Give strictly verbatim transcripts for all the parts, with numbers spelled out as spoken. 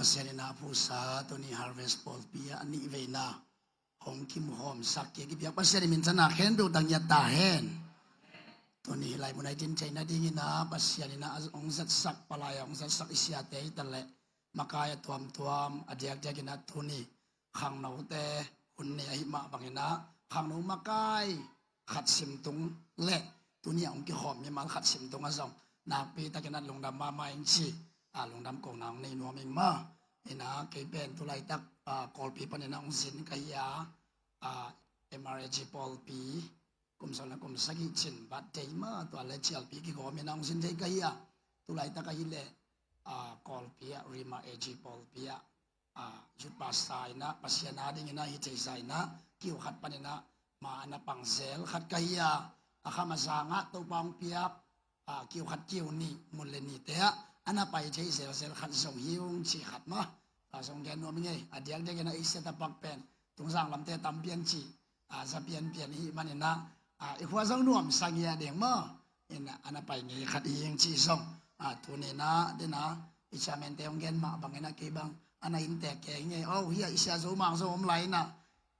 Pasian in a phusa tuni Harvest pawlpi ah a nih veina hong kimkhawmsak kik i biak Pasian in minthanna khempeuh tang ngiat ta hen. Tuni hih lai mun ah i din theih nadingin ah Pasian in ah hong zatsak, palai ah hong zatsak i siate hi taleh makai a tuamtuam, a diakdiakin ah tuni khangnote hun ni ahih mah bangin ah khangno makai khat sim tung le tuni a hong kikhawm mimal khat sim tung ah zong nakpi takin ah lungdam mahmah ing ci. A, lungdam kohna hong nei nuam ing maw. Ina kei pen tulaitak, a, Kawlpi panin ah hong zin ka hi a, a, M R A G pawlpi kum sawm le kum sagih cin birthday mah tua le cialpi kigawm in ah hong zin thei ka hi a, tulaitak ahih leh, a, Kawlpi ah Rhema A G pawlpi ah, a, youth pastor in ah Pasian adingin ah hi theisa in ah kiu khat panin ah ma a na pang zel khat ka hi a, a kham a zangah Topa hong piak, a, kiu khat kiu nih mun le nite ah a na pai thei zelzel khat zong hi ung ci khat maw. A, zong gen nuam ing ei, a diakdiakin ah i set a pak pen Tungzang lamte tam pian ci, a, za pianpian i hih manin ah, a, i khua zong nuamsa ngiat ding maw. In ah a na pai ngei khat hi ing ci zong, a, tuni in ah den ah i chairman te hong gen mah bangin ah kei bang a na inntek kei ngei. Oh, hih ah i Sia Zo Mang zong om lai in ah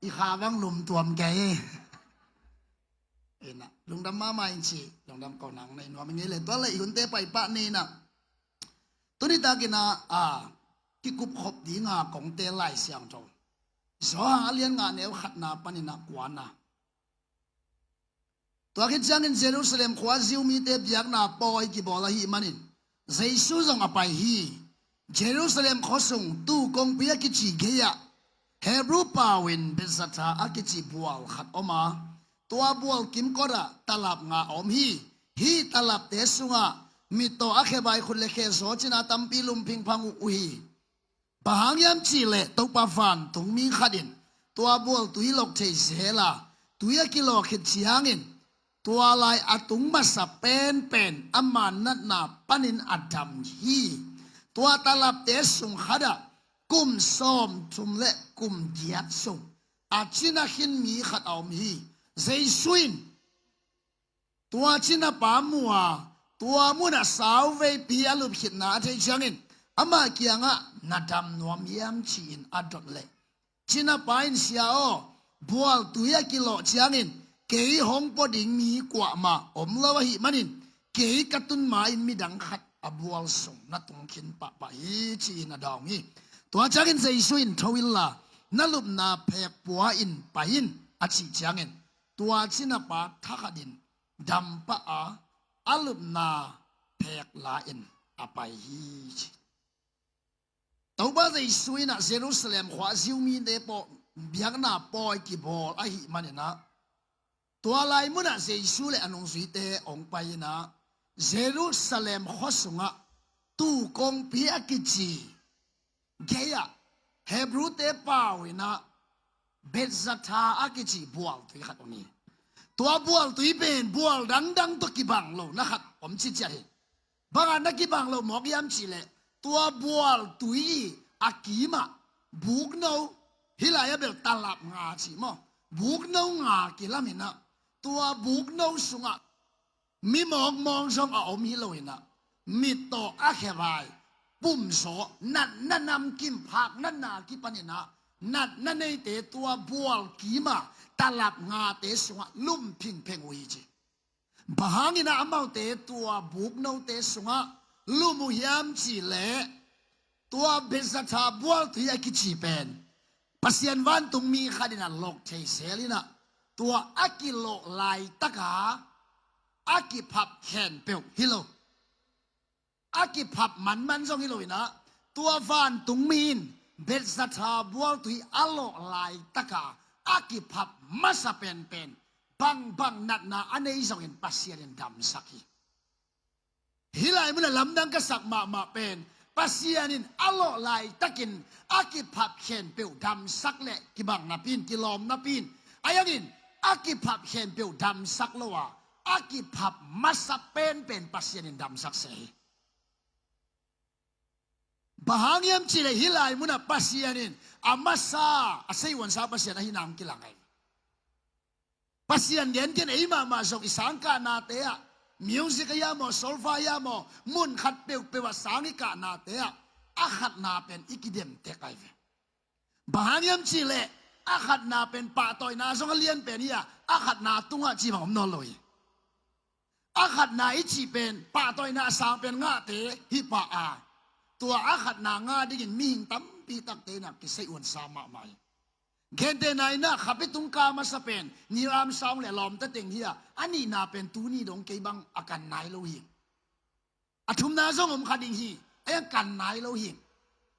i kha bang lum tuam kei. In ah lungdam mahmah ing ci, lungdam kohna hong nei nuam ing ei le tua le i hunte pai pah ni in ah tuni takin ah, a, kikup khop dinga kong teel Lai Siangtho Johan a lian nga neu khatna panin ah kuana. Tua khit ciangin Jerusalem khua Jew mite biakna pawi kibawl ahih manin Jesu zong a pai hi. Jerusalem khuasung tuu kongpi a kici gei-ah Hebrew pau in Bethzatha a kici bual khat om a, tua bual kimkotah talap nga a om hi. Hih talapte sungah mittaw a khevai khut le khe zaw cina tampi lum phingphang uh uh hi. Bang hang hiam cihleh Topa vantungmi khat in tua bual tui lok thei zel a, tui a kilawh khit ciangin tua lai a tung masa penpen ama natna panin a dam hi. Tua talapte sung khatah kum sawmthum le kum giat sung a cina khin mi khat a om hi. Jesu in tua cinapa mu a, tua munah sauveipi a lupkhitna a theih ciangin amah kiangah na dam nuam hiam ci-in a dot leh cinapa in, Sia aw, bual tui a kilawh ciangin kei hong pua ding mi kuamah om lo ahih manin kei ka tun ma-in midang khat a bual sung na tung khin pahpah hi ci-in a dawng hi. Tua ciangin Jesu in, Tho inla na lupna phek pua in pai in, a cih ciangin tua cinapa thakhat in dam pah a, a lupna phek la-in a pai hi ci. Topa Jesu in ah Jerusalem khua Jew mite paw biakna pawi kibawl ahih manin ah tua lai munah Jesu le a nungzuite hong pai in ah Jerusalem khua sungah tuu kongpi a kici gei-ah Hebrew-te pau in ah Bethzatha a kici bual tui khat om hi. Tua bual tui pen bual dangdang tawh kibang lo na khat om ciciat hi. Bangah na kibang lo mawk hiam cihleh tua bual tui a kimah bukno, hih lai-ah bel talap nga ci maw, bukno nga kilam in ah tua bukno sungah mi mawkmawk zong a om hi lo in ah mittaw a khevai pumzaw natna namkim phak natna kipan in ah natna neite tua bual kima talap ngate sungah lum phingpheng uh hi ci. Bang hangin ah amaute tua buknote sungah lum uh hiam cihleh tua Bethzatha bual tui a kici pen Pasian vantungmi khat in ah lok thei zel in ah tua a kilawh laitaka a kiphap khempeuh hi lo. A kiphap manman zong hi lo in ah tua vantungmi in Bethzatha bual tui a lawh laitaka a kiphap masa penpen bangbang natna a nei zongin Pasian in damsak hi. Hih lai munah lamdang ka sak mahmah pen Pasian in a lawh laitakin a kiphap khempeuh damsak le kibang napi in, kilawm napi in, a yangin a kiphap khempeuh damsak lo a, a kiphap masa penpen Pasian in damsak se hi. Bang hang hiam cihleh hih lai munah Pasian in a masa a seihuansa Pasian ahi nang kilang ahi. Pasian gengen ei mahmah zong i sang kahnate ah, music ahi a maw, solfa ahi a maw, mun khat peuhpeuh ah sang i kahnate ah a khatna pen i kidem tek ahi ve. Bang hang hiam cih leh a khatna pen pahtawina zong a lian pen hi a, a khatna tungah cih bang om nawn lo hi. A khatna i cih pen pahtawina a sang pen ngahte hi pah a, tua a khatna ngah dingin mihing tampi takte in ah kisei uansa mahmah hi. Gentehna in ah khapi tung kah masa pen Neil Armstrong le lawmta teng hi a, a nihna pen tuni dong kei bang a kan nai lo hi. A thumna zong om kha ding hi, a kan nai lo hi.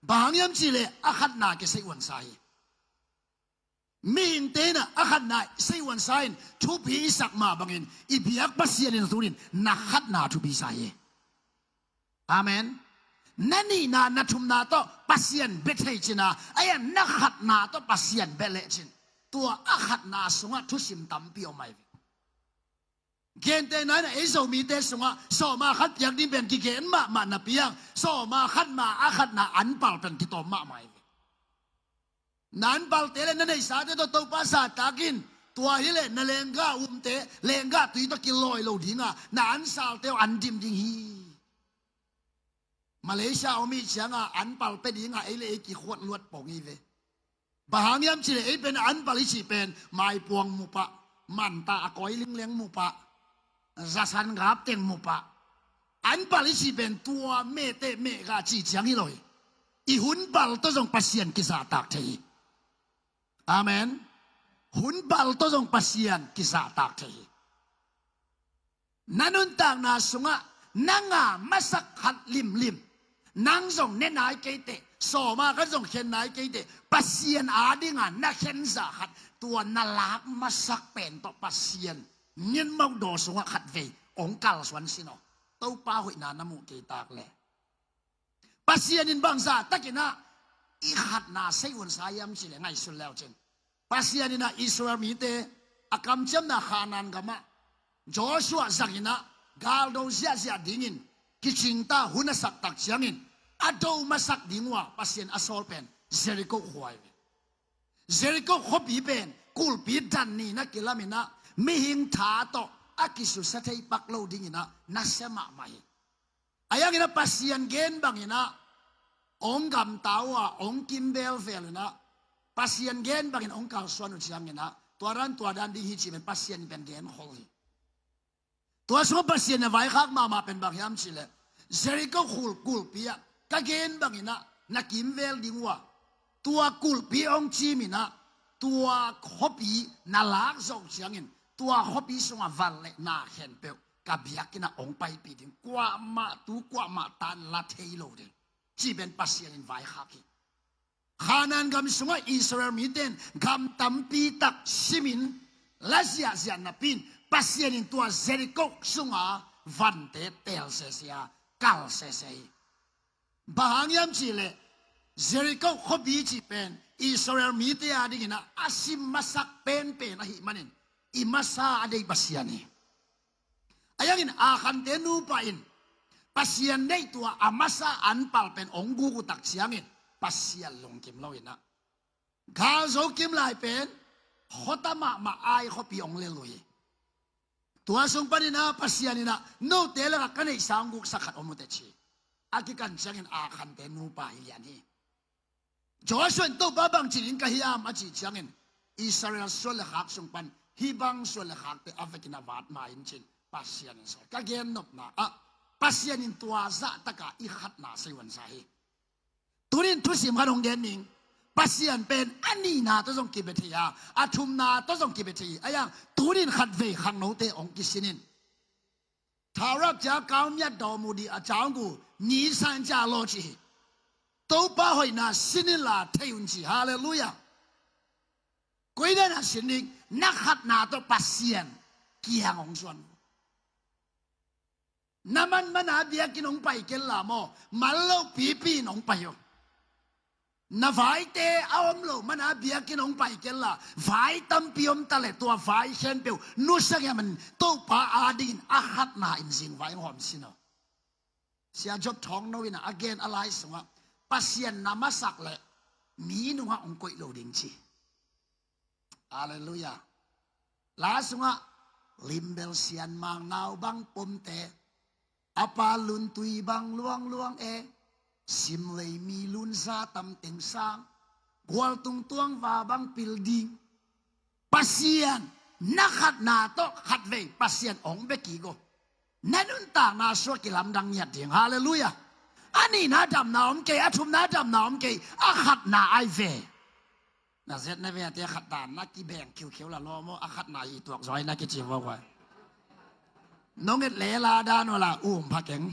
Bang hang hiam cih leh a khatna kisei uansa hi. Mihingte in ah a khatna sei uansa in thupi i sak mah bangin i biak Pasian in a tunin na khatna thupi sa hi. Amen. Na nihna na thumna tawh Pasian bia thei cin a, a na khatna tawh Pasian bia leh cin, tua a khatna sungah thusim tampi om ahi ve. Gentehna in ah ei Zomite sungah sawma khat piak ding pen kigen mahmah napi-in, sawma khat ma a khatna anpal pen kitawm mahmah hi ve. Na anpalte le na neihsate tawh Topa zahtak in, tua hi leh na lenggah umte lenggah tui tawh kilawi lo ding a, na ansalte aw an dim ding hi. Malaysia om i hih ciangin anpal pia dingin ei le ei kikhuat luat pong hi ve. Bang hang hiam cih leh ei pen anpal i cih pen maipuang mu pah, manta a kawi lingleng mu pah, zasan gap teng mu pah. Anpal i cih pen tua mehteh mehgah cih ciang hi lo hi. I hunpal tawh zong Pasian kizahtak thei hi. Amen. Hunpal tawh zong Pasian kizahtak thei hi. Na nuntakna sungah nang a masak khat limlim, nang zong ne nai kei teh, sawma khat zong khen nai kei teh, Pasian adingin na khen zah khat, tua na lak masak pen tawh Pasian nginmau daw sungah khatvei hong kalsuan sin aw. Topa hoihna na muh kei tak leh. Pasian in bang zahtakin ah i khatna sei uansa hiam cih leh ngaihsun le uh cin. Pasian in ah Israel mite a kamciamna Kanaan gamah Joshua zangin ah galdo ziahziah dingin kicingta hun a sak tak ciangin a do masak ding uh a Pasian a sawl pen Jericho khua hi ve. Jericho khuapi pen kulpi dan nih na kilamin ah mihing tha tawh a kisusia thei pak lo dingin ah nasia mahmah hi. A hiangin ah Pasian gen bangin ah hong gamta uh a, hong kimvelvel in ah Pasian gen bangin hong kalsuan uh ciangin ah tua dan tua dan ding hi cih pen Pasian in pen genkhol hi. Tua sungah Pasian in a vaikhak mahmah pen bang hiam cih leh, Jericho khul kulpi ah ka gen bangin ah na kimvel ding uh a, tua kulpi hong cimin ah tua khuapi na lak zawh ciangin tua khuapi sungah van le na khempeuh ka biakinn ah hong paipih ding, kuamah tu kuamah tan la thei lo ding, cih pen Pasian in vaikhak hi. Kanaan gam sungah Israel mite in gam tampi tak simin la ziahziah napi-in Pasian in tua Jericho sunga vante teel sese a, kal sese hi. Bang hang hiam cih leh Jericho khuapi cih pen Israel mite adingin ah a sim masak penpen ahih manin i masa a deih Pasian hi. A hiangin Akhan-te nupa in Pasian deih tua a masa anpal pen hong guk uh tak ciangin Pasian lungkim lo in ah galzo kim lai pen khuata mahmah Ai khuapi hong lel uh hi. Tua sung panin ah Pasian in ah note lakah ka neihsa hong guksak khat om uh teh ci. A kikan ciangin Akhan-te nupa hi lian hi. Joshua in Topa bangci ding ka hiam a cih ciangin Israel suan le khak sung pan hih bang suan le khakte a vekin a vat ma in cin Pasian in sawl. Ka gennopna ah Pasian in tua zahtaka i khatna sei uansa hi. Tunin thusim khat hong gen ning. Pasian pen a nihna tawh zong kibia thei a, a thumna tawh zong kibia thei hi. A hiang tunin khatvei khangnote hong kisin in. Thaurap cia kau miat daw mu di a caung gu ni san cia law ci hi. Topa hoihna sin in la thei un ci. Halleluiah. Koi na na sin ding, na khatna tawh Pasian kiang hong suan. Na man mana biakinn hong pai ken la maw, man lo pipi in hong pai uh. Na vaite a om lo mana biakinn hong pai ken la, vai tampi om ta leh tua vai khempeuh nusia ngiat man Topa adingin a khatna in zing vai hong hawm sin aw. Sia Job Thawng No in a gen a lai sungah Pasian na masak leh mi nungah hong koih lo ding ci. Halleluiah. La sungah limbel sian mang nau bang pomte, a pa luntui bang luangluang e, Simlei mi lunza tam teng sang, gualtung tuang va bang pil ding. Pasian na khatna tawh khatvei Pasian hong bia kik o. Na nuntakna sua kilamdang ngiat ding. Halleluiah. A nihna damna om kei, a thumna damna om kei, a khatna ai ve. Na zet na ve a te khat dan na kibeng khiukheu la lawm aw, a khatna i tuak zaw ai na kici vawk vai. Nong et lela dan aw la um pha keng.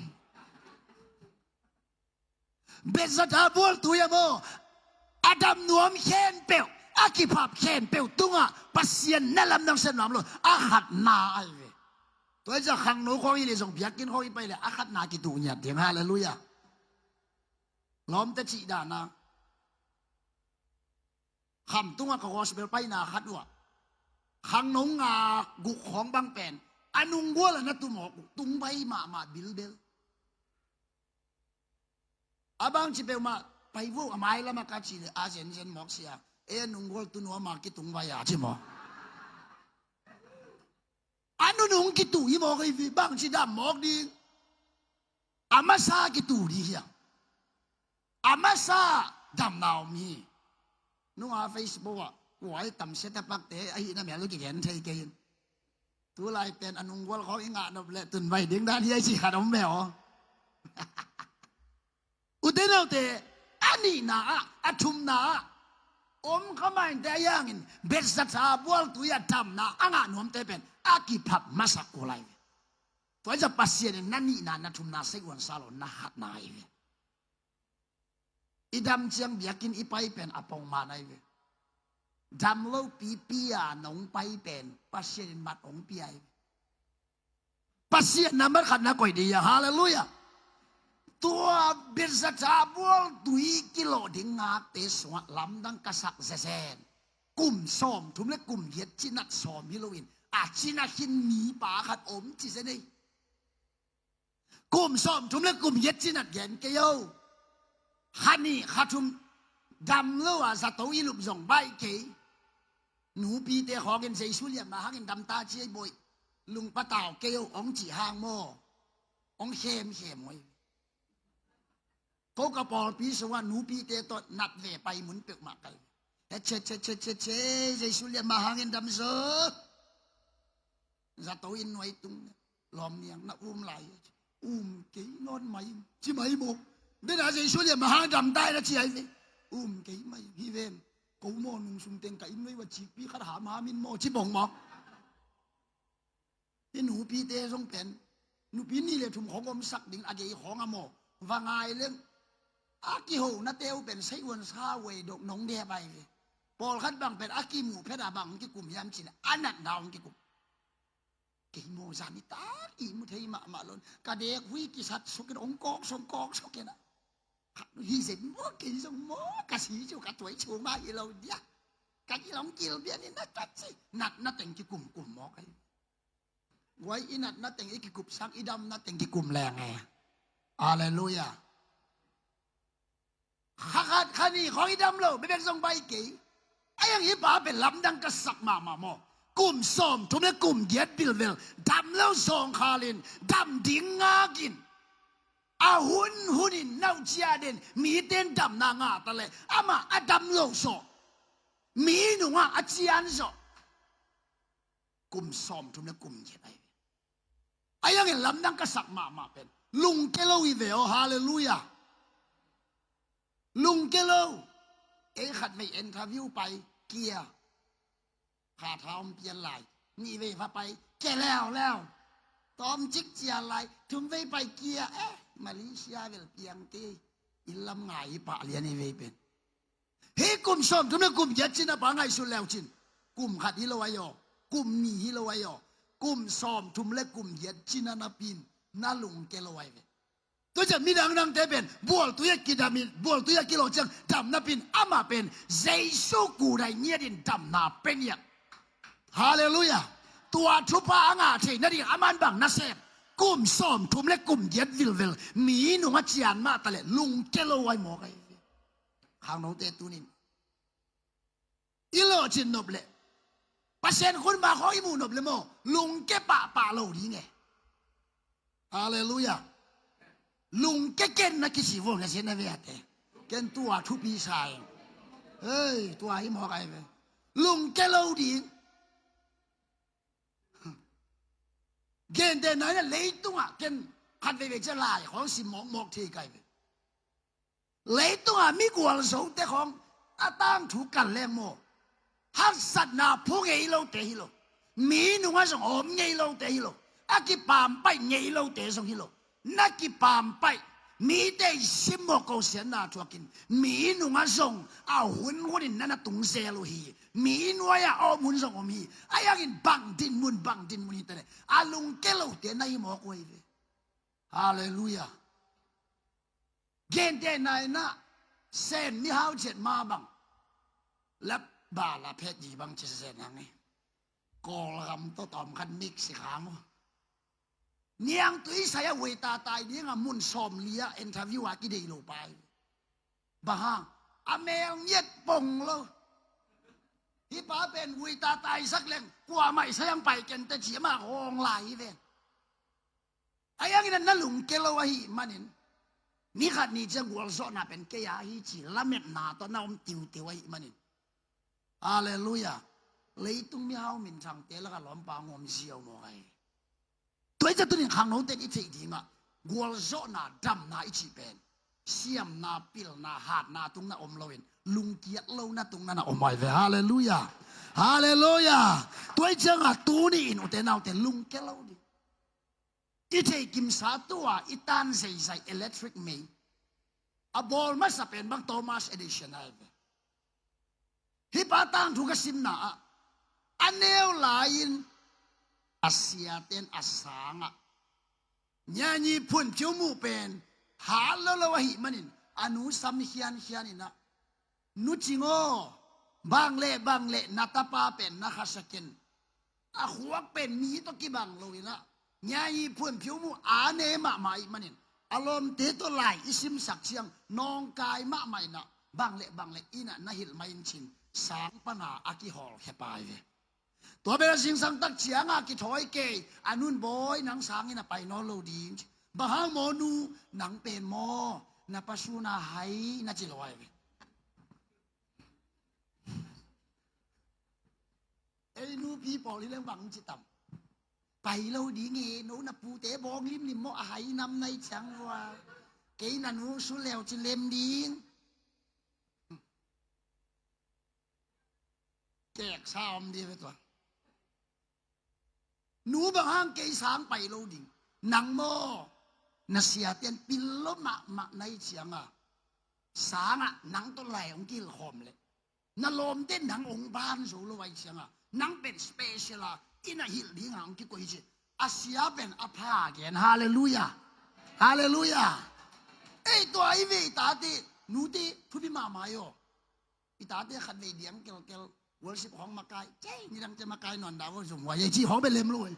Bethzatha bualtui a maw, a dam nuam khempeuh, a kiphap khempeuh tungah Pasian na lamdang sem nuam lo, a khatna ai ve. Tua i zah khangno khawng i le zong biakinn khawng i pai le a khatna kituh ngiat ding. Halleluiah. Lawmte cih dana kham tungah ka gospel paina khat uh ah, khangno nga guk khawng bang pen a nunggual a na tumawk uh, tungvai mahmah bilbel. A bangci peuhmah pai vo a mailamah ka ci le a zenzen mawk sia. E a nunggual tunuama kitungvai a ci maw? A nunung kituh hi mawk hi, bangci dam mawk ding? A masa kituh ding hiam? A masa damna om hi. Nunga Facebook ah kuai tamsia tapakte ahi na mel uh kigen thei kei in. Tulai pen a nunggual khawng i ngah nop le tunvai ding dan hi a ci khat om ve aw. Ute naute, a nihna ah, a thumna ah om kha mainte a yangin Bethzatha bualtui a damna a ngah nuamte pen a kiphap masak uh lai ve. Tua i zah Pasian in na nihna na thumna sei uansa lo, na khatna ai ve. I dam ciang biakinn i pai pen a pongman ai ve. Dam lo pipi a nong pai pen Pasian in mat hong pia ai ve. Pasian na mat khat na koih dih a. Halleluiah. Tua Bethzatha bualtui kilawh ding ngakte sungah lamdang ka sak zezen. Kum sawmthum le kum giat cinat sawm hi loin a cinat khin mipa khat om ci zen ei. Kum sawmthum le kum giat cinat gen kei o. Kha nih kha thum dam lo a zato i lup zong baih kei. Nupite khawngin Jesu liamma hangin damta ci ei boih. Lungpa tau kei o hong cih hang maw? Hong khemkhem oi. Ko ka pawlpi sungah nupite tawh nat ve pai mun peuhmah kai. He che che che che che, Jesu liamma hangin dam zo. Zato in nuai tung lawm niang na um lai. Um kei nawn mai ci mai maw? Bena Jesu liamma hang dam tai na ci ai ve. Um kei mai hi ven. Ko maw nung sung teng ka inn nuai va cikpi khat hamham in maw ci bong maw? Hih nupite zong pen nupi nih le thum khawng omsak ding a gei khawng a maw? Va ngai leng a kihonate uh pen sei uansa uh ei dok nong dep ai ve. Pawlkhat bang pen a kimuh phet a bang hong kikum hiam cin a natna hong kikum. Kei maw zan i tak i mu thei mahmah lon ka dek hui kisat sukin hong kawk song kawk sukin a. Hi zen maw kei zong maw ka si cu ka tuai cu mah hi lo dia. Ka kilong kilbian in na ka ci natna teng kikumkum maw kei. Guai i natna teng i kikup sang i damna teng kikum leng e. Halleluiah. Kha khat kha nih khawng i dam lo bekbek zong baih kei. A yang hi pa pen lamdang ka sak mahmah maw? Kum sawmthum le kum giat bilbel dam lo zawngkhal in dam ding ngakin a hun hunin nauh cia den mite in damna ngah ta le amah a dam lo sawh. Mi nungah a cian zawh. Kum sawmthum le kum giat ahi ve. A yangin lamdang ka sak mahmah pen lungke lo hi ve aw. Halleluiah. Lungke lo. Ei khatvei interview pai kia. Kha tha om pian lai. Nihvei va pai kia leuleu. Tawmcik cia lai. Thumvei pai kia. Eh, Malaysia vel piang te. Inn lam ngai hi pah lian hi vei pen. Hih kum sawmthum le kum giat cina pa ngaihsun leu cin kum khat hi lo ahi aw, kum nih hi lo ahi aw, kum sawmthum le kum giat cina napi in na lungke lo ahi ve. Tua ciah midang dangte pen bualtui a kidam in bualtui a kilawh ciang dam napi in amah pen Jesu kudai ngiat in damna pe ngiat. Halleluiah. Tua thupha a ngah thei nading aman bang nasem kum sawmthum le kum giat vilvel mi nung a cian mah ta le lungke lo ahi mawk ahi ve. Khangnote tunin i lawhcin nop le Pasian khun ma khawng i muh nop le maw lungke pahpah lo ding e. Halleluiah. Lungke ken na kici vua na sia na ve ate. Ken tua thupi sa ing. Hei, tua hi mawk ai ve. Lungke lo ding. Gentehna in ah leitungah ken khat veivei ciang lai khawng sim mawkmawk thei kai ve. Leitungah mi gualzote khawng a tangthu kan leng maw, haksatna phu ngei lote hi lo. Mi nungah zong a om ngei lote hi lo. A kipampaih ngei lote zong hi lo. Na kipampaih, mite i simmawh kosiatna thuakin mi nungah zong a hunhunin na na tung zel uh hi. Mi nuai-ah a om hun zong om hi. Ahi hangin bang dinmun, bang dinmun hi ta leh a lungke lote na hi mawk uh hi ve. Halleluiah. Gentehna in ah Sen mihau ciat ma bang lap ba la phet di bang ci Sen hang hi. Kawlgam tawh tawm khat mik si kha maw. Niangtui sai-ah waiter tai dingah mun sawmli-ah interview a kideih lo pa hi. Bang hang, a mel ngiat pong lo. Hih pa pen waiter taisak leng kuamah i sai hang pai kente ci amah hong lai hi ven. Ahi hangin ah na lungke lo ahih manin, ni khat ni ciang gualzawhna pen kei a hi ci lametna tawh na om tiutiu ahih manin. Halleluiah. Leitung mihau minthangte lakah lawmpa ngawm ziau mawk ahi. Tua hi ciang tunin khangnote in i theih dingah gualzawhna, damna i cih pen siamna, pilna, hatna tung na om loin lungkiat lo na tung na na om ahi ve. Halleluiah. Halleluiah. Tua hi ciangah tuni in ute naute lungke lo ding. I theih kimsa tua i tan zeizai electric mei a bawl masa pen bang Thomas Edison ahi ve. Hih pa tangthu ka simna ah a neu lai-in a siaten a sangah nyanyi phun phiu muh pen hat lo lo ahih manin a nu sam khiankhian in ah, "Nu Cing aw, bang leh bang leh na tapa pen na khasia ken. A khuak pen mi tawh kibang lo in ah, nyanyi phun phiu muh a ne mahmah ahih manin a lawmte tawh lai i simsak ciang nawngkai mahmah in ah, bang leh bang leh in ah na hilh mah in," ci-in sang pana a kihawlkhia pa hi ve. Tua pen a zingsang tak ciangah kithawi kei, a nu in, "Bawi, nang sangin a pai nawn lo ding," ci. "Bang hang maw nu, nang pen maw na pa sun a hai na ci lo ahi ve." Ei nupi pawl hi leng bang ci tam? "Pai lo ding e, no na pute bawng limlim maw a hai nam na hi ciang vua. Kei na nu sun leu ci lem ding." Keksa om dih ve tua. "Nu, bang hang kei sang pai lo ding? Nang maw na siaten pil lo mahmah na hi ciangah, sangah nang tawh lai hong kihilh khawm leh na lawmte nang hong ban zo lo ahih ciangah, nang pen special a in a hilh dingah hong kikoih hi," ci. A sia pen a pha gen. Halleluiah. Halleluiah. Ei, tua ahi ve i tate, nute, thupi mahmah hi aw. I tate khatvei diang kelkel, worship hong makai, cei, nidang cei makai nawn dah vo, zumhuai ei ci hong bia lem lo ei.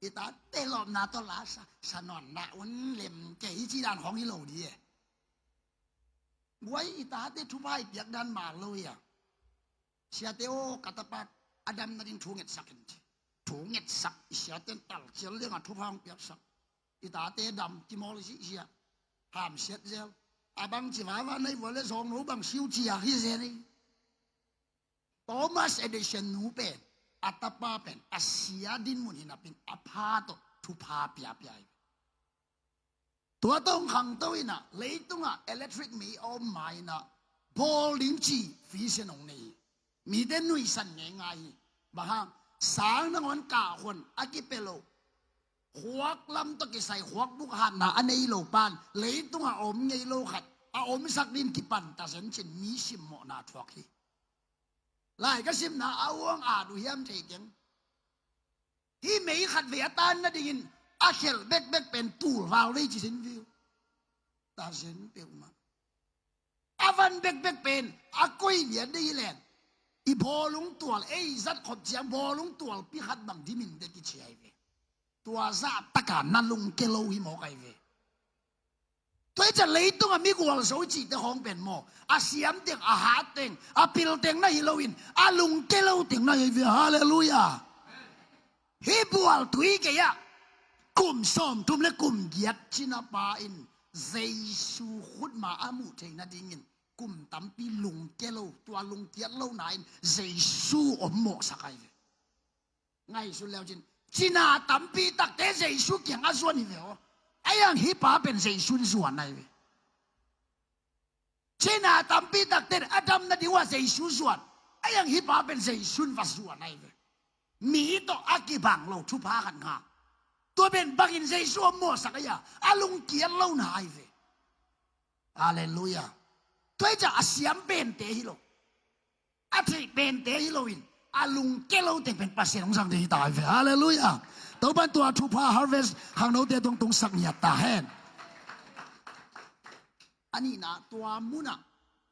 I tate lawpna tawh la sa, sa nawn dah un lem kei hi ci dan hong hi lo dih e. Guai, i tate thupha i piak dan mal lo hi a. "Siate aw, ka tapa a dam nading thu ngetsak in," ci. Thu ngetsak, i siaten tal cial liangah thupha hong piaksak. I tate dam kimawl i sihsiah, hamsiat zel. A bangci vava na hi vua leh zawng no bang siu ci a hi zen hi. Thomas Edison nu pen, a tapa pen a sia dinmun hi napin a pha tawh thupha piapia hi. Tua tawh hong khangto in ah, leitungah electric mei a om ma in ah, bawl ding ci vision hong nei hi. Mite nuihsan ngeingai hi. Bang hang, sang nangawn kahhuan a kipia lo, khuak lam tawh kisai khuakbuk hatna a nei lo pan leitungah a om ngei lo khat a omsak dingin kipan ta zen ci-in mi simmawhna thuak hi. Lai ka simna a uang at uh hiam thei keng. Hih mei khatvei a tan nadingin a khelh bekbek pen tul val vei ci zen viu. Ta zen peuhmah. A van bekbek pen a koih lian ding hi leng, i bawlung tual, ei zat khop ciang bawlung tualpi khat bang dimin dek i ci ahi ve. Tua zah taka na lungke lo hi mawk ahi ve. Tua hi ciang leitungah mi gualzo i cihte khawng pen maw, a siam teng, a hat teng, a pil teng na hi loin a lungke lo teng na hi ve. Halleluiah. Hih bual tui kei ah Kum sawmthum le kum giat cina pa in Jesu khutma a muh theih nadingin kum tampi lungkia lo, tua lungkiat lohna in Jesu om mawhsak ahi ve. Ngaihsun leu cin, cina tampi takte Jesu kiang a zuan hi ve aw. Ahi hang hih pa pen Jesu in zuan ahi ve. Cina tampi takte a dam nading uh ah Jesu zuan, ahi hang hih pa pen Jesu in va zuan ahi ve. Mi tawh a kibang lo thupha khat ngah. Tua pen bangin Jesu om mawhsak ahi a, a lungkiat lohna ahi ve. Halleluiah. Tua hi ciah a siam pente hi lo, a theih pente hi loin a lungkia lote pen Pasian hong zang ding hi ta hi ve. Halleluiah. Topan tua thupha harvest khangnote tungtung sak ngiat ta hen. A nihna, tua munah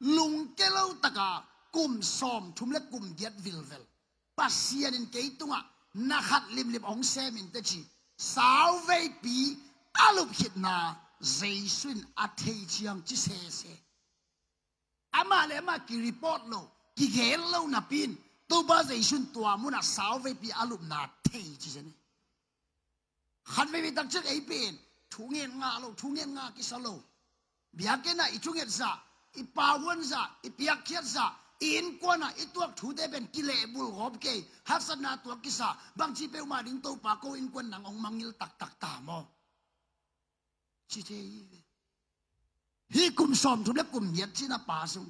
lungkia lo taka kum sawmthum le kum giat vilvel Pasian in kei tungah na khat limlim hong sem in teci, sauveipi a lup khitna Jesu in a thei ciang ci sese. Amah le amah kireport lo, kigen lo napi in Topa Jesu in tua munah sauveipi a lupna thei ci zen hi. Khat veivei tak ciang ei pen thu ngen ngah lo, thu ngen ngah kisa lo. Biakinn ah i thunget zah, i pauhuan zah, i piakkhiat zah, i innkuan ah i tuak thute pen kilehbulh gawp kei, haksatna tuak kisa, bangci peuhmah ding Topa, ko innkuan nang hong mangngilh taktak ta maw? Ci thei hi ve. Hih kum sawmthum le kum giat cina pa sung,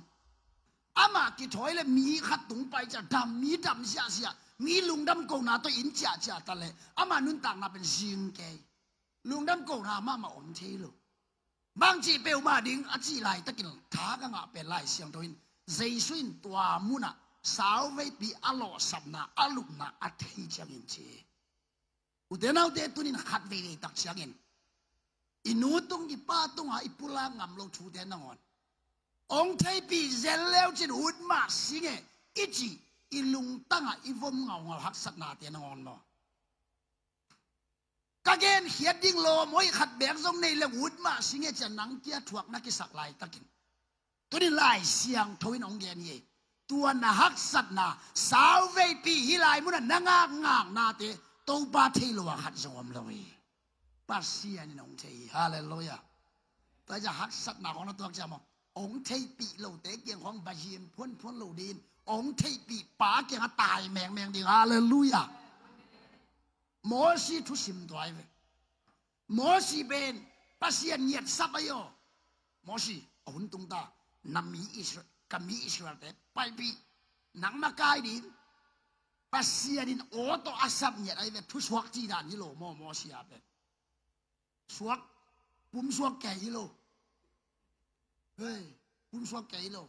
amah kithawi le mi khat tung pai ciah, dam, mi dam ziahziah, mi lungdam kohna tawh inn ciahciah ta leh amah nuntakna pen zing kei. Lungdam kohna mahmah om thei lo. Bangci peuhmah ding a cih laitakin tha ka ngah pen Lai Siangtho in Jesu in tua munah sauveipi a lawhsapna, a lupna a thei ciangin ci hi. Ute naute, tunin khat veivei tak ciangin i nu tung, i pa tunga i pulak ngam lo thute nangawn hong theihpih zel leu cin ut mah sing e i cih, i lungtangah i vom ngaungau haksatnate nangawn maw? Ka genkhiat ding lawm hoih khat beek zong nei leng ut mah sing e ci-a nang kia thuak na kisak laitakin, tunin Lai Siangtho in hong gen hi. Tua na haksatna, sauveipi hih lai munah na ngakngaknate Topa thei lo a khat zong om lo hi. Pasian in hong thei hi. Halleluiah. Tua hi ciah haksatna khawng na tuak ciah maw, hong theihpih lote kiang khawng bazin phuanphuan lo dingin hong theihpih pa kiangah tai mengmeng ding. Halleluiah. Mosi thusim tua hi ve. Mosi pen Pasian ngiatsap ahi aw. Mosi, a hun tung ta, na mi Israel, ka mi Israelte paipih, nang makai ding. Pasian in aw tawh a sap ngiat ahi ve, thusuak cih dan hi lo maw, Mosi a pen. Suak, pum suak kei hi lo. Hei, pum suak kei hi lo.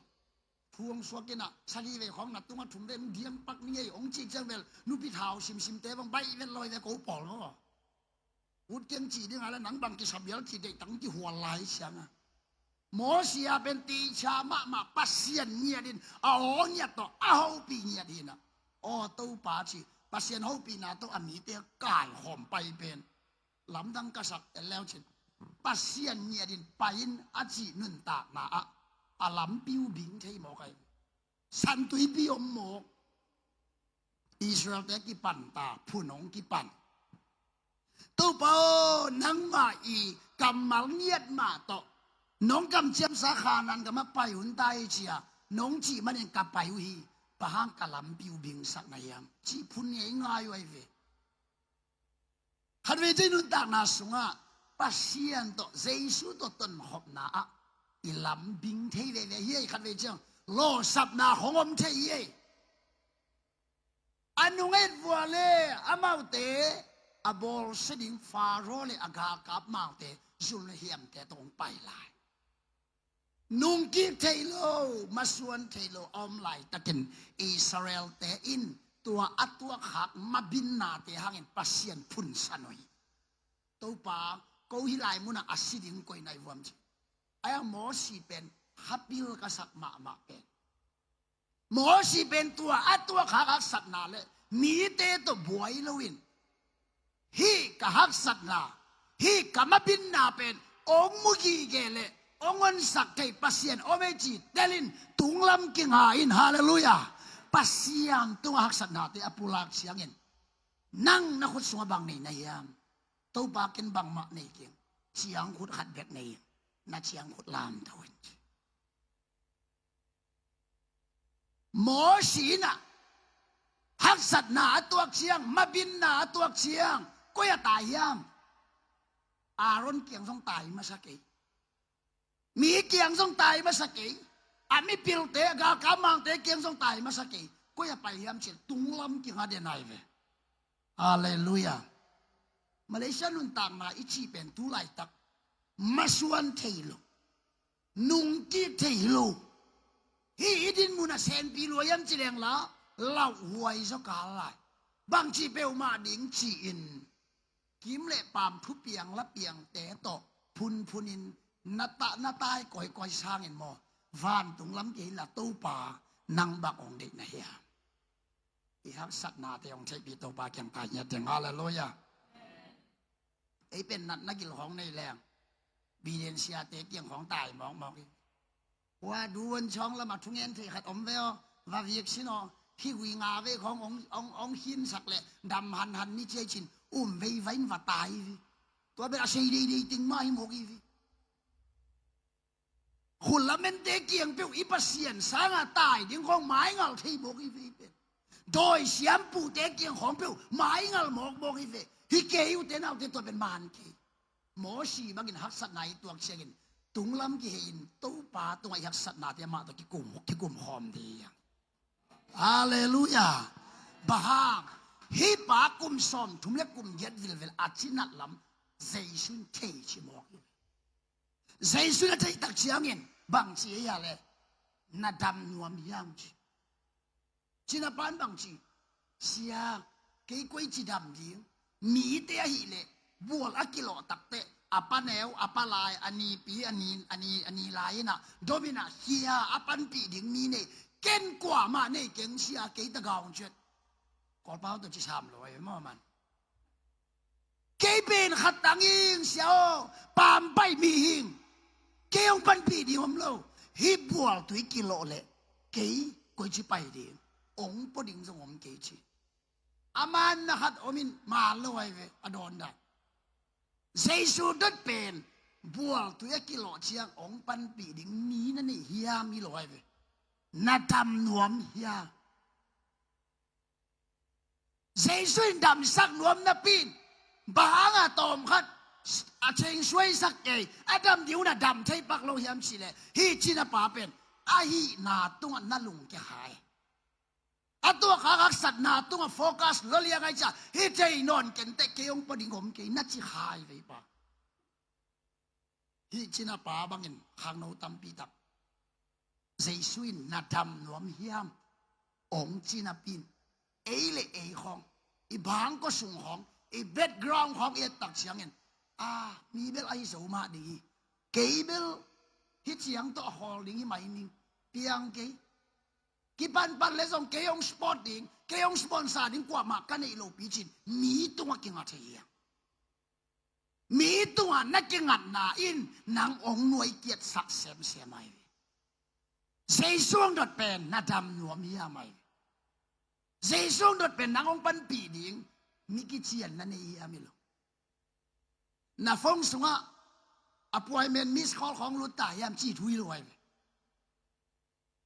Thu hong suak in ah, sagih vei khawng na tungah thum vei hong diang pak ni ngei hong cih ciang vel, nupi thau simsimte bang baih vet lawi ve ko pawl maw. Ut keng cih ding a le nang bang kisabial cih deih tang kihual lai ciang a. Mosi a pen teacher mahmah, Pasian ngiat in, a aw ngiat tawh a hopih ngiat hi in ah. Aw Topa ci, Pasian hopihna tawh a mite kaikhawm pai pen lamdang ka sak en leu cin, Pasian ngiat in pai in a cih nuntakna ah a lampi uh bing thei mawk ahi. Santuipi om mawk. Israelte kipan ta, phun hong kipan. Topa aw, nangmah i kammal ngiat mah tawh nong kamciamsa Kanaan gamah pai un ta hi ci-a nong cih manin ka pai uh hi. Bang hang ka lampi uh bingsak na hiam? Cih phun ngeingai uh ahi ve. Khatvei ciang nuntakna sungah Pasian tawh, Jesu tawh tonkhopna ah i lam bing thei veve hi ei. Khatvei ciang lawhsapna hong om thei hi ei. A nungeit vua le amaute a bawlsia ding Faro le a galkap maute, zul le hiamte tawh hong pai lai. Nungkik thei lo, masuan thei lo a om laitakin Israelte in tua a tuakkhak mabinnate hangin Pasian phunsan uh hi. Topa, ko hih lai munah a si ding koi na hi vuam ci. Ahi a Mosi pen khapil ka sak mahmah pen, Mosi pen tua a tuakkhak haksatna le mite tawh buai loin, hih ka haksatna, hih ka mabinna pen hong mu gige le hong honsak thei Pasian om ei ci telin tunglam kinga in. Halleluiah. Pasian tungah haksatnate a pulak ciangin nang na khut sungah bang nei na hiam? Topa, ken bangmah nei keng, ciangkhut khat bek nei in, na ciangkhut lamto in, ci. Mosi in ah haksatna a tuak ciang, mabinna a tuak ciang, koi ah tai hiam? Aaron kiang zong tai masa kei. Mi kiang zong tai masa kei. A mipilte, galkap mangte kiang zong tai masa kei. Koi ah pai hiam cih leh tunglam kinga den ahi ve. Halleluiah. Malaysia nuntakna i cih pen tu laitak masuan thei lo, nungkik thei lo. Hih i dinmun ah senpi lua hiam ci leng la, lauhuai zaw kal lai. Bangci peuhmah ding ci-in kim le paam thupiang lapiangte tawh phunphunin na ta, na tai kawikawi sangin maw, vantung lam kei la Topa nang bang hong deih na hiam? I haksatnate hong theihpih Topa kiang tai ngiat ding. Halleluiah. Ei pen natna gil hong nei leng, Bidensiate kiang hong tai mawkmawk hi. Hua duan chawng lamah thungen thei khat om ve aw, va viek sin aw. Hih gui nga vei khawng ong, ong, ong khinsak leh dam hanhan ni ciai cin um vei vain va tai hi. Tua bel a sei deidei ting mah hi mawk hi ve. Khut lamente kiang peuh i Pasian sanga tai ding khawng maingal thei mawk hi ve, i pen. Dawi siampute kiang khawng peuh maingal mawkmawk hi ve. Hi kei ute naute, tua pen man kei. Mosi bangin haksatna i tuak ciangin tunglam kihei in Topa tungah i haksatnate amah tawh kikum, kikum khawm ding. Halleluiah. Bang hang? Hih pa kum sawmthum le kum giat vilvel a cinat lam Jesu in thei ci mawk hi. Jesu in a theih tak ciangin bang ci ei a le, na dam nuam hiam ci. Cinapa in bang ci, Sia, kei koi ci dam ding? Mite ahih leh bual a kilawh takteh a paneu, a palai, a nipi, a ni, a ni, a ni lai in ah dom in ah, Sia, a panpih ding mi nei, ken kuamah nei keng Sia, kei tagah hong ciat. Kawlpau tawh ci sam lo ahi maw man. Kei pen khat tang hing Sia aw, pampaih mi hing. Kei hong panpih ding om lo. Hih bualtui kilawh leh kei koici pai ding? Hong pua ding zong om kei ci. A manna khat om in man lo ahi ve, a dawndan. Jesu dot pen bualtui a kilawh ciang hong panpih ding mi na neih hiam hi lo ahi ve. Na dam nuam hiam? Jesu in damsak nuam napi in, bang hanga tawmkhat a cheng suaisak kei, a dam ding un a dam thei pak lo hiam cih leh, hih cinapa pen a hihna tungah na lungkia kha hi. A tuak haksatna tungah focus lua liang ahih ciang, hi thei nawn kenteh, kei hong pua ding om kei na ci kha hi ve, i pa. Hih cinapa bangin khangno tampi tak Jesu in na dam nuam hiam hong ci napi in, ei le ei khawng, i bangkua sung khawng, i background khawng i et tak ciangin, a, mi bel ahi zo mah ding hi. Kei bel hih ciang tawh a khawl ding hi mai ning, piang kei. Kipanpan le zong kei hong support ding, kei hong sponsor ding kuamah ka neih lo pi cin mi tungah kinga thei hi hang. Mi tungah na kingatna in nang hong nuaikiatsak semsem ahi ve. Jesu hong dot pen na dam nuam hiam ahi ve. Jesu hong dot pen nang hong panpih ding mi kician na nei hiam hi lo. Na phone sungah appointment miss call khawng lut ta hiam cih thu hi lo ahi ve.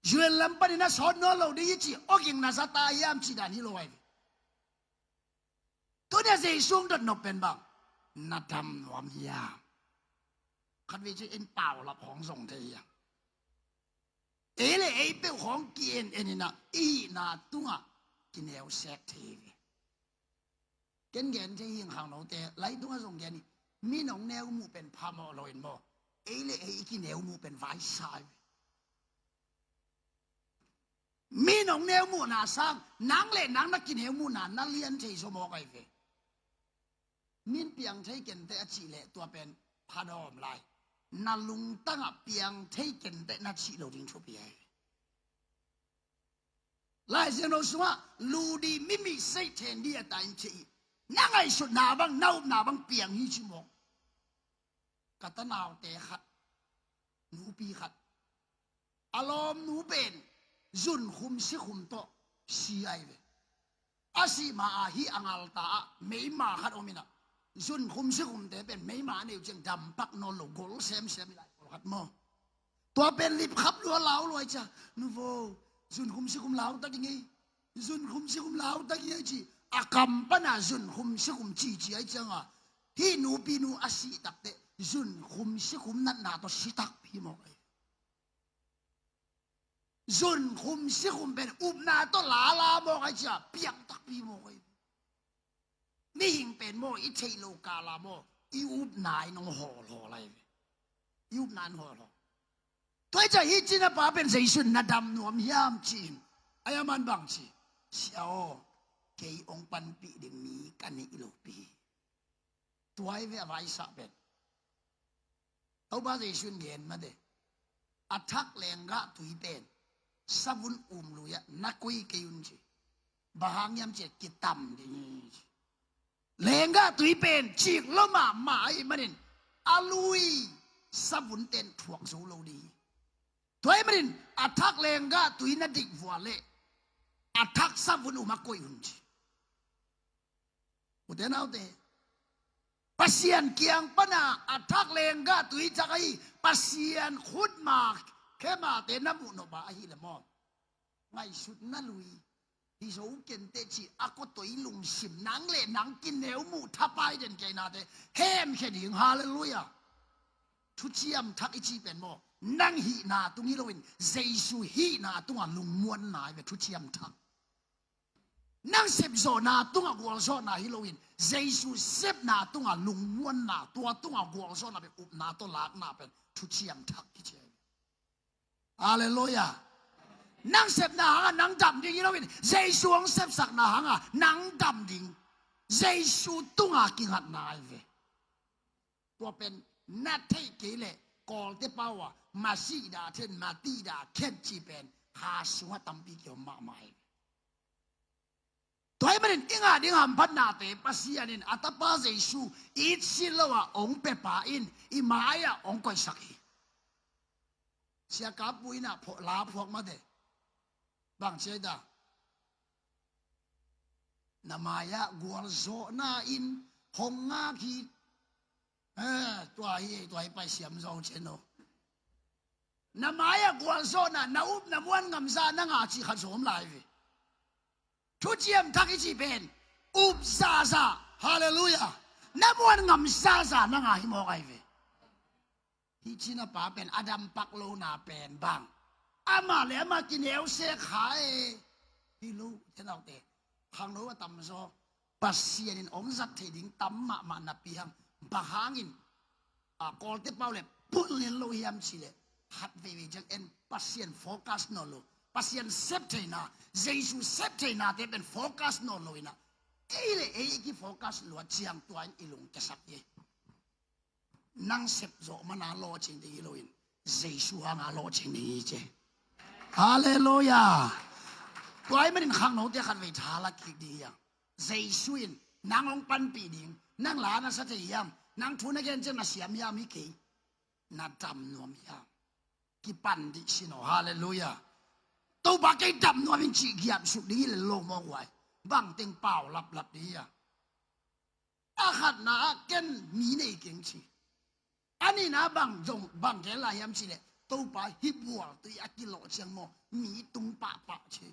U N lam panin a sawt nawn lo ding hi ci, awging na za ta hiam cih dan hi lo ahi ve. Tuni a Jesu hong dot nop pen bang, na dam nuam hiam? Khatvei ci in paulap khawng zong thei hiam? Ei le ei peuh khawng ki-en en in ah i hihna tungah kineu sek thei hi ve. Ken gen thei hing khangnote, lai tungah zong gen hi. Min hong neu muh pen phamawh lo in maw, ei le ei i kineu muh pen vaisa hi ve. Min hong neu muhna sang nang le nang na kineu muhna na lian thei zaw mawk ahi ve. Min piang thei kenteh a cih leh tua pen phadawm lai. Na lungtangah piang thei kenteh na cih lo ding thupi ahi ve. Lai Siangtho sungah lu dih, mi mih seih then dih a ta in ci hi. Na ngaihsutna bang, na upna bang piang hi ci mawk. Ka tanaute khat, nupi khat, a lawmnu pen zunkhum sikhum tawh si ahi ve. A sih ma-a hih a ngalta ah meima khat om in ah, Zunkhum sikhumte pen meima a nei uh ciang dampak nawn lo, gol semsem hi lai pawlkhat maw. Tua pen lipkhap lua, lau lua hi cia. Nu vo, zunkhum sikhum lau tak ing ei. Zunkhum sikhum lau tak ing ei ci. A kam pana zunkhum sikhum cici ahi cianga, hih nupinu a sih takteh zunkhum sikhum natna tawh si takpi mawk ahi. Zunkhum sikhum pen upna tawh lala mawk ahi cia, piang takpi mawk ahi. Mihing pen maw, i theih loh kala maw, i upna in hong hawlhawl ahi ve. I upna in hawlhawl. Tua hi cia hih cinapa pen Jesu in na dam nuam hiam ci-in, a hi a, aman bang ci? Sia aw, kei hong panpih ding mi ka neih lopi hi. Tua hi ve a vaisah pen. Topa Jesu in gen mate. A thak lenggah tui pen savun um lui-ah na koi kei un ci. Bang hang hiam cih leh kitam ding hi ci. Lenggah tui pen cik lo mahmah ahih manin a lui savunte in thuak zo lo ding hi. Tua ahih manin a thak lenggah tui na dik vua leh a thak savun um ah koi un ci. Ute naute, Pasian kiang pana a thak lenggah tui thak ahi, Pasian khutma khemate na muh nop a ahih leh maw, ngaihsutna lui hi zo kenteh ci a, kawtoi lungsim, nang le nang kineu muh thapai den keinate hemkhia ding. Halleluiah. Thuciam thak i cih pen maw, nang hihna tung hi loin Jesu hihna tungah lungmuanna hi ve thuciam thak. Nang sepzawhna tungah gualzawhna hi loin Jesu sepna tungah lungmuanna, tua tungah gualzawhna pen, upna tawh lakna pen thuciam thak kici hi. Halleluiah. Nang sepna hangah nang dam ding hi loin Jesu hong sepsakna hangah nang dam ding. Jesu tungah kingatna hi ve. Tua pen na theih kei leh Kawlte pau ah, masih dah then, matih dah khen cih pen kha sungah tampi kiom mahmah hi. Tua ahih manin i ngah ding hamphatnate Pasian in a tapa Jesu i it si lo-ah hong pia pa in i mai-ah hong koihsak hi. Sia Kap Pu in ah phuah, la phuak mate. Bang ci ai ta? Na mai-ah gualzawhna in hong ngak hi. Eh, tua hi, tua hi, pai siam zaw cen aw. Na mai-ah gualzawhna, na up na muan ngam zah na ngah cih khat zong om lai ve. Thuciam thak i cih pen up zahzah, halleluiah, na muan ngam zahzah na ngah hi mawk ahi ve. Hih cinapa pen a dampak lona pen bang, amah le amah kineu se kha e. Hi lo, ute naute, khangno a tamzaw Pasian in hong zat thei ding tam mahmah napi hang, bang hangin, a, Kawlte pau le pulnin lo hiam cih leh, khat veivei ciang en Pasian focus nawn lo, Pasian sep theihna, Jesu sep theihnate pen focus nawn lo in ah, ei le ei i kifocus luat ciang tua in i lungkiasak hi. Nang sepzawh mana lawhcing ding hi loin Jesu hanga lawhcing ding hi ci. Halleluiah. Tua ahih manin khangnote khat vei tha la kik ding hi hang. Jesu in nang hong panpih ding, nang la na sa thei hiam, nang thu na gen ciang na siam hiam hi kei. Na dam nuam hiam? Kipan dih sin aw, halleluiah. Topa kei dam nuam in cih giapsuk ding hi le lo mawk uh ai. Bang teng pau laplap ding hi a. A khatna ah ken mi nei keng ci. A nihna bang zong, bang gen lai hiam cih leh, Topa hih bualtui a kilawh ciang maw, mi tung pahpah ci.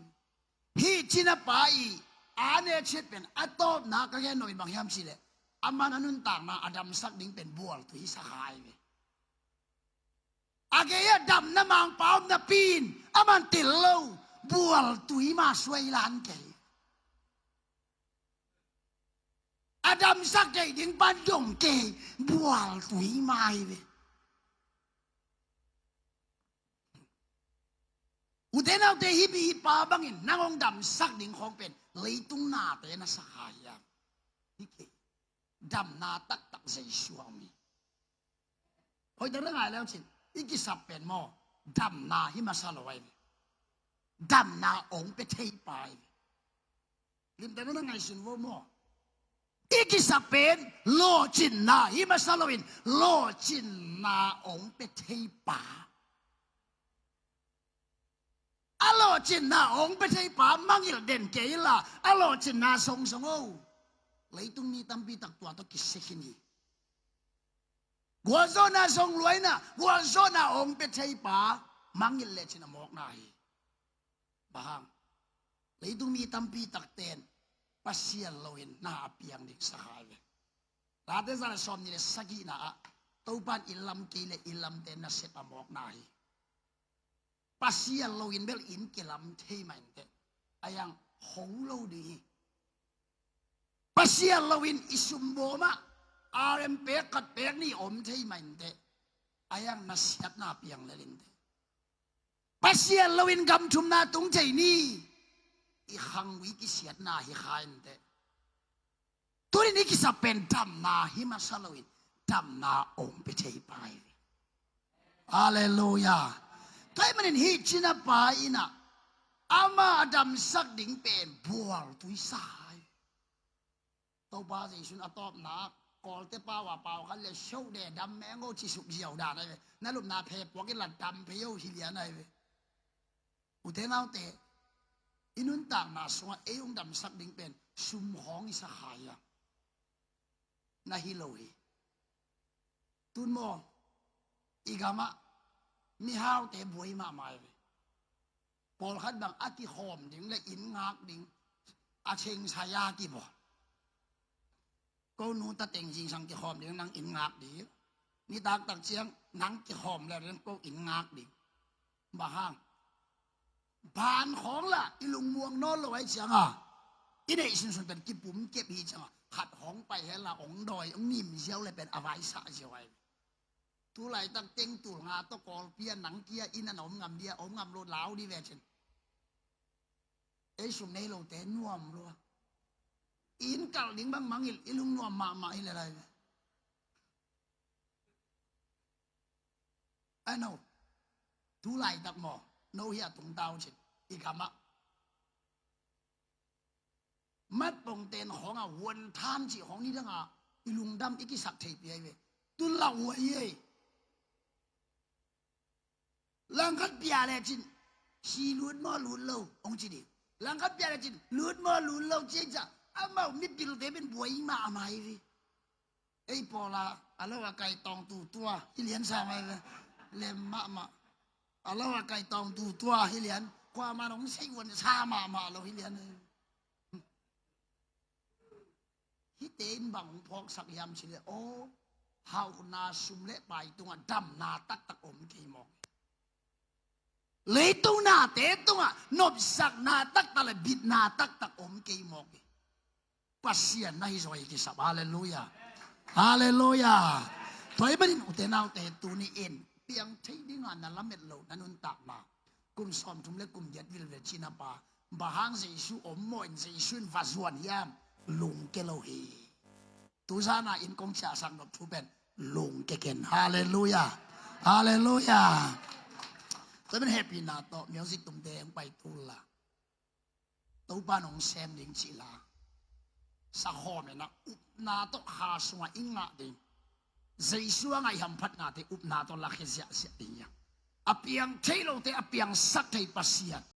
Hih cinapa i a ne ciat pen a tawpna ka gen nop in bang hiam cih leh, aman a nuntakna a damsak ding pen bualtui sa kha hi ve. A gei-ah damna mangpa om napi in aman tel lo, bualtui mah suai lan kei. A damsak theih ding pan dong kei, bualtui mah hi ve. Ute naute, hih mi hih pa bangin nang hong damsak ding khawng pen leitung nate na sa kha hiam? Hi kei. Damna taktak Jesu a om hi. Hoihtak na ngai leu cin, i kisap pen maw, damna hi masa lo ahi ve. Damna hong pia thei pa ahi ve. Limtak na ngaihsun vo maw. I kisap pen lawhcinna hi masa loin, lawhcinna hong pia thei pa. A lawhcinna hong pia thei pa mangngilh den kei inla, a lawhcinna songson o. Leitung mi tampi tak tua tawh kisia khin hi. Gualzawhna zong luaina, gualzawhna hong pia thei pa mangngilh lecin a mawkna hi. Bang hang? Leitung mi tampi takten Pasian loin na a piang ding sa kha hi ve. Late za le sawmnih le sagihna ah Topa in i lam kei le i lamte nasep a mawkna hi. Pasian loin bel inn kilam thei mah inteh, a iang ho lo ding hi. Pasian loin i sumbaw mah, R M pek khat pek nih om thei mah inteh, a iang nasiatna piang lel inteh. Pasian loin gam thumna tung thei ni, i khangui kisiatna hi kha inteh. Tunin i kisap pen damna hi masa loin damna hong pia thei pa hi ve. Halleluiah. Tua ahih manin hih cina pa in ah ama a damsak ding pen bual tui sa hi. Topa Jesu in a tawpna ah kawlte pau a pau khat le, "Sio de, dam meng o," ci suk ziau dan ahi ve. Na lupna phe puak in la dam phei o hi lian ahi ve. Ute naute, i nuntakna sungah ei hong damsak ding pen sum khawng i sa kha hiam? Na hi lo hi. Tun maw, i gamah mihaute buai mahmah hi ve. Pawlkhat bang a kikhawm ding le inn ngak ding a cheng saya kibawl. Ko nu ta teng zingsang kikhawm ding, nang inn ngak ding. Nitak tak ciang nang kikhawm le ding, ko inn ngak ding. Bang hang? Ban khawng la i lungmuang nawn lo ahi cianga, i neih sunsun pen kipum kep hi cianga, khat hong pai hela hong dawi, hong ngim ziau le pen a vaisah ziau ahi. Tu laitak teng tul nga tawh Kawlpi ah nang kia inn ah na om ngam dia, om ngam lo lau di ve cin. Ei sum nei lote nuam lua. Inn kalh ding bang mangngilh, i lungnuam mahmah hi le lai ve. Ai no, tu laitak maw, no hi a tungtau cin, i gamah. Mat pongten khawng a huan than cih khawng ni dang a i lungdam i kisak thei pi ahi ve. Tun la huai ei. Langkhat pia le cin, si lut maw lut lo, hong ci ding. Langkhat pia le cin, lut maw lut lo, ci ei ca. Amau mipilte pen buai mahmah hi ve. Ei pawla, a lo a kai tawng tu tua, hi lian sa mai ve. Lem mahmah. A lo a kai tawng tu tua, hi lian. Kuaman hong sei uan sa mahmah lo, hi lian. Hihte in bang hong phawksak hiam cih leh, aw, hauhna sum le pai tungah damna taktak om kei mawk hi. Leitung nate tungah nopsakna taktak le bitna taktak om kei mawk hi. Pasian na hi zaw hi kisap. Halleluiah. Halleluiah. Tua ahih manin ute naute, tuni in piang thei dinga na lamet loh na nuntakna, kum sawmthum le kum giat vilvel cina pa, bang hang Jesu om mawh in Jesu in va zuan hiam? Lungke lo hi. Tuzana in kong ciahsak nop thu pen lungke ken. Halleluiah. Halleluiah. Tua pen hehpihna tawh music tumte hong pai tul la. Topa nong sem ding cih la. Sakhawm in a upna tawh kha sungah i ngah ding. Jesu a ngaih hamphatnate upna tawh lakhia ziahziah ding hi a. A piang thei lote a piangsak thei Pasian.